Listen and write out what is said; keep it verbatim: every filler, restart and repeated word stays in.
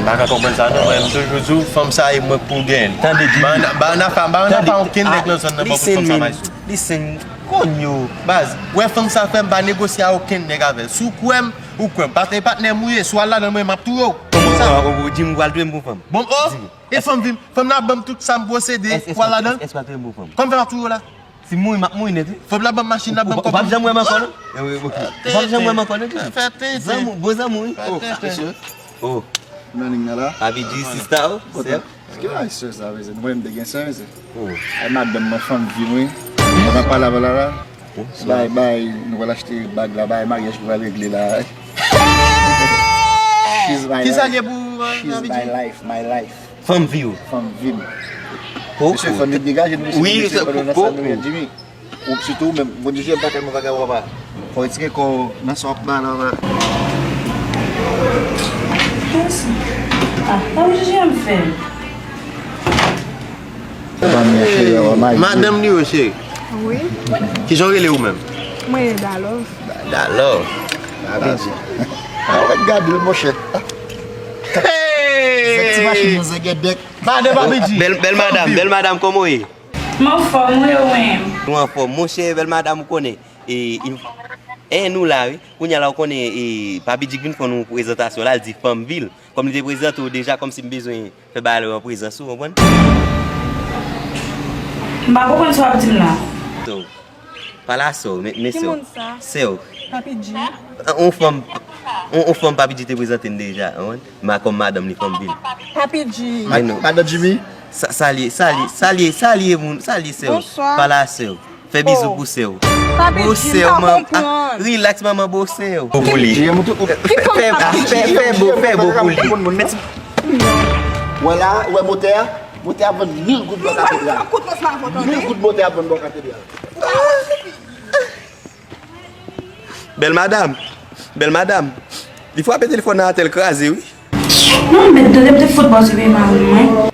M pa ka konprann sa non, mwen, m toujou di w, fanm sa e mwen k pou genyen l. Tande, Jimmy. Ba n a, ba n a pa, ba n a pa okenn nèg nan zòn nan ban pou fanm sa, Maestro. Listen, listen, konyo. Baz, wè fanm sa fè m pa negosye a okenn nèg avè l. Si w kwè m, ou kwè m. Patnè, patnè m ou ye, si w al ladan l, mwen, m ap touye w. Kòman w, w, w, Jimmy, w al touye m pou fanm? Bon, oh, e fanm vin, fanm nan ban m tout sa m posede, w al ladan l. Èske w al touye m pou fanm? Kòman fè m ap touye w la? Si m mouri, m ap mouri nèt, wi. Fanm nan ban m machin nan, ban m kòb. Ou p ap janm wè m ankò, non? Ou p ap janm wè m ankò, non, Jimmy? Zanmi, bon zanmi, wi. Oh, mesye. Oh. Nan ling nan la. Papi G, sista, oh, sè. Ki la sè sa, mesye? Nou pa menm te gen sè, mesye. Oh. Ay, madanm mwen, fanm vi m, wi. Mwen pa pale avè l la. Bay, bay, nou pral achte bag la, bay, maryaj ki pral regle la. She's my life. Kisa l ye pou, uh, Papi G? She's my life, my life. Fanm vi w. Fanm vi m. Oh, mesye, fanm yo degaje nou, mesye, wi, nou mete kò nou nan sa nou ye, Jimmy. Ou, sitou ou menm, Bondye jwenn pa tèlman bagay, papa. Fò w retire kò w nan sa w ap pale la, papa. Ah, pa oblije m fè. Madanm li yo, cheri. Wi. Kijan w rele ou menm? Mwen rele Dalove. Da-, Dalove. Papi G. Ah, gade l, monchè. Hey! Ti machin nan zengedèk. Madan Papi G. Bèl, bèl madanm, bèl madanm, kòman w ye? M anfòm, wi, ou menm? Nou anfòm. Monchè, bèl madanm, ou konnen. E, e, nou la, wi. Kounye a la, ou konnen, e, Papi G vin fè nou prezantasyon la, l di fanm vi l. Kòm li te prezante w deja, kòmsi m bezwen fè bagay la yo an prezans ou, konprann? M pa konprann sa w ap di m la. So, pale a sè w, men, men sè w. Ki moun sa? Sè w. Papi G. On fanm, on, on fanm Papi G te prezante n deja, konprann? Ma, kòm madanm li, fanm vi l. Papi G. Men non. Madan Jimmy. Sa, salye, salye, salye, salye moun, salye sè w. Bonswa. Pale a sè w. Fè bizou pou sè w. Papi G, m pa konprann. Relax, manman, bo sè w. Bo pou li. Fè, fè, fè, fè bo, fè bo pou li. Wè la, wè motè a? Motè a vann mil goud bò katedral. Mil goud motè a vann bò katedral. Bèl madanm, bèl madanm. Li frape telefòn nan atè, l kraze, wi. Non, mèt, tande m te fout bò sou pye mari mwen.